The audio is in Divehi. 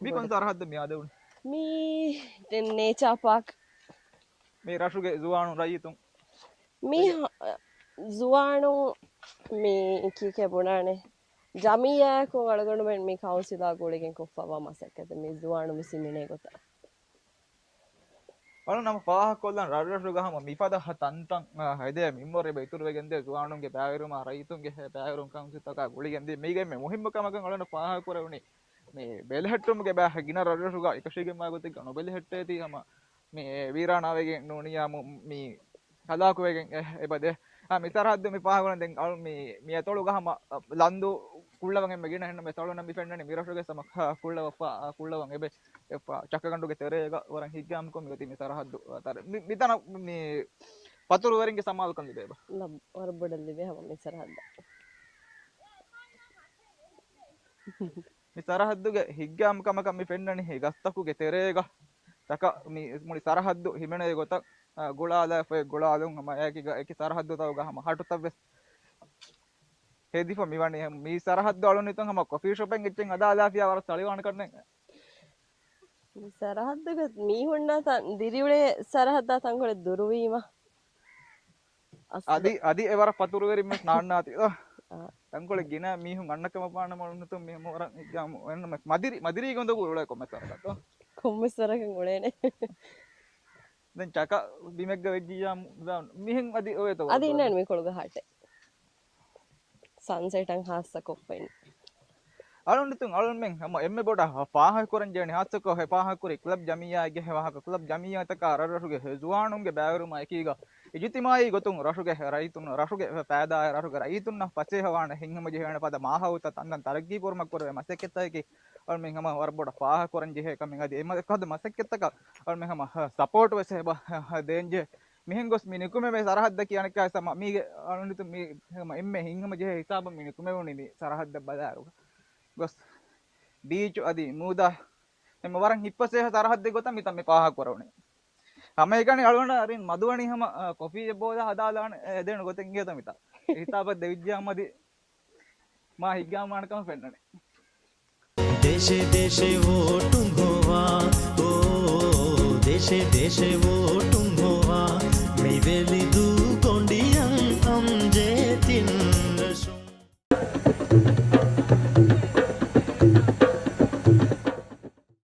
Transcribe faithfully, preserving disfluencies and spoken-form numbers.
މި ކޮން ސަރަހައްދެއް މި އާދެވުނީ؟ މީ ނޭޗާ ޕާކް. މި ރަށުގެ ޒުވާނު ރައްޔިތުން. މި ހަ-، ޒުވާނު މި ކީކޭ ބުނާނެ؟ ޖަމިއްޔާއަކުން އަޅުގަނޑުމެން މި ކައުންސިލާ ގުޅިގެން ކޮށްފަވާ މަސައްކަތެއް މި ޒުވާނު މި ހިމެނޭ ގޮތަށް. އަޅުން ނަމަ ފާހަގަކޮށްލަން ރަށްރަށުގަ ހަމަ މިފަދަ ތަންތަން، އާ، ހެދޭ މިންވަރު އެބަ އިތުރުވެގެންދޭ ޒުވާނުންގެ ބައިވެރިވުމާ ރައްޔިތުންގެ ބައިވެރިވުން ކައުންސިލްތަކާ ގުޅިގެންދޭ. މީގެ އެންމެ މުހިއްމު ކަމަކަށް އަޅުން ފާހަގަކުރެވުނީ މި ބެލެހެއްޓުމުގެ ބައި ގިނަ ރަށްރަށުގަ އެކަށީގެންވާ ގޮތެއްގަ ނުބެލެހެއްޓޭތީ ހަމަ މި ވީރާނާވެގެން ނޫނިއްޔާމު މި ހަލާކުވެގެން އެ-، އެބަދޭ. އާ، މި ސަރަހައްދު މި ފާހަގަކުރަން ދެން އަޅު މި، މި އެތޮޅުގަ ހަމަ ލަންދޫ ކުޅަވަން އެންމެ ގިނަ ހެންނަމެ ތޮޅުން މި ފެންނަނީ މި ރަށުގެ ސަމަ ކުޅަވަފާ، ކުޅަވަން އެބެ އެފާ ޗަކަގަނޑުގެ ތެރޭގަ ވަރަށް ހިތްގައިމުކޮށް މި އޮތީ މި ސަރަހައްދު ތަރ-، މި، މިތަނަށް މި ފަތުރުވެރިންގެ ސަމާލުކަން ލިބޭ އެބަ. ލަ-، ވަރަށް ބޮޑަށް ލިބޭ ހަމަ މި ސަރަހައްދަށް. މި ސަރަހައްދުގެ ހިތްގައިމު ކަމަކަށް މި ފެންނަނީ ހި ގަސްތަކުގެ ތެރޭގަ ޗަކަ މި މުޅި ސަރަހައްދު ހިމެނޭ ގޮތަށް، އަ، ގުޅާލާފައި ގުޅާލުން ހަމަ އެކި ގަ-، އެކި ސަރަހައްދުތަކުގަ ހަމަ ހަޓުތައް ވެސް ހެދިފަ މިވަނީ. މި ސަރަހައްދު އަޅުން ހިތުން ހަމަ ކޮފީ ޝޮޕެއް އެއްޗެއް ހަދާލާފިޔާ ވަރަށް ތަޅިވާނެ ކަންނެއް. މި ސަރަހައްދުގަ މީހުންނާ ތަން ދިރިއުޅޭ ސަރަހައްދާ ތަންކޮޅެއް ދުރުވީމަ. އަސްލު. އަދި، އަދި އެވަރަށް ފަތުރުވެރިން ވެސް ނާންނާތީ. އާ. ތަންކޮޅެއް ގިނަ މީހުން އަންނަ ކަމަށް ވާނަމަ އަޅުން ހިތުން މީ ހަމަ ވަރަށް ހިތްގައިމު އެންމެ މަދިރި، މަދިރީ ގޮނޑު އުޅޭ ކޮންމެ ސަރަކަށް. ކޮންމެ ސަރަކަށް އުޅޭނެ. ދެން ޗަކަ ބިމެއްގަ ވެއްޖިއްޔާ މިހެން އަދި އޮވޭތޯ އަދި ވަރަށް އިންނާނެ މި ކޮޅުގަ ހާޓެއް. ސަންސެޓަށް ހާއްސަކޮށްފައިން. އަޅުން ހިތުން އަޅުންމެން ހަމަ އެންމެ ބޮޑަށް ފާހަގަކުރަން ޖެހެނީ ހާއްސަކޮށް އެ ފާހަގަކުރި ކްލަބް ޖަމިއްޔާއެއްގެ ވާހަކަ. ކްލަބް ޖަމިއްޔާތަކާ ރަށްރަށުގެ ޒުވާނުންގެ ބައިވެރިވުމާ އެކީގަ އިޖުތިމާއީ ގޮތުން ރަށުގެ ރައްޔިތުން، ރަށުގެ ފައިދާއާ ރަށުގެ ރައްޔިތުންނަށް ފަސޭހަވާނެ ހިތްހަމަޖެހޭނެ ފަދަ މާހައުލުތައް ތަންތަން ތަރައްގީކުރުމަށް ކުރެވޭ މަސައްކަތްތަކަކީ އަޅުމެން ހަމަ ވަރަށް ބޮޑަށް ފާހަގަކުރަން ޖެހޭ ކަމެއް. އަދި އެ މަ-، އެކަހަލަ މަސައްކަތްތަކަށް އަޅުމެން ހަމަ ސަޕޯޓް ވެސް އެބަ ދޭންޖެހޭ. މިހެން ގޮސް މި ނިކުމެވޭ ސަރަހައްދަކީ އަނެއްކާވެސް ހަމަ މީގެ އަޅުން ހިތުން މީ ހަމަ އެންމެ ހިތްހަމަޖެހޭ ހިސާބަށް މި ނިކުމެވުނީ މި ސަރަހައްދަށް ބަލާއިރު. ގޮސް ޑީޗު އަދި މޫދާ އެންމެ ވަރަށް ހިތްފަސޭހަ ސަރަހައްދެއް ގޮތަށް މިތަން މި ފާހަގަކުރެވުނީ. ހަމައެކަނި އަޅުގަނޑަށް އަރިން މަދުވަނީ ހަމަ، އަ، ކޮފީއެއް ބޯލާ ހަދާލާނެ އެދޭނެ ގޮތެއް އިނގޭތަ މިތާ. އެ ހިސާބަށް ދެވިއްޖެއްޔާ މަދި މާ ހިތްގައިމުވާނެ ކަމަށް ފެންނަނީ. ދޭށޭ ދޭށޭ ވޯޓުން ހޮވާ، އޯ، ދޭށޭ ދޭށޭ ވޯޓުން ހޮވާ، މި ވެލި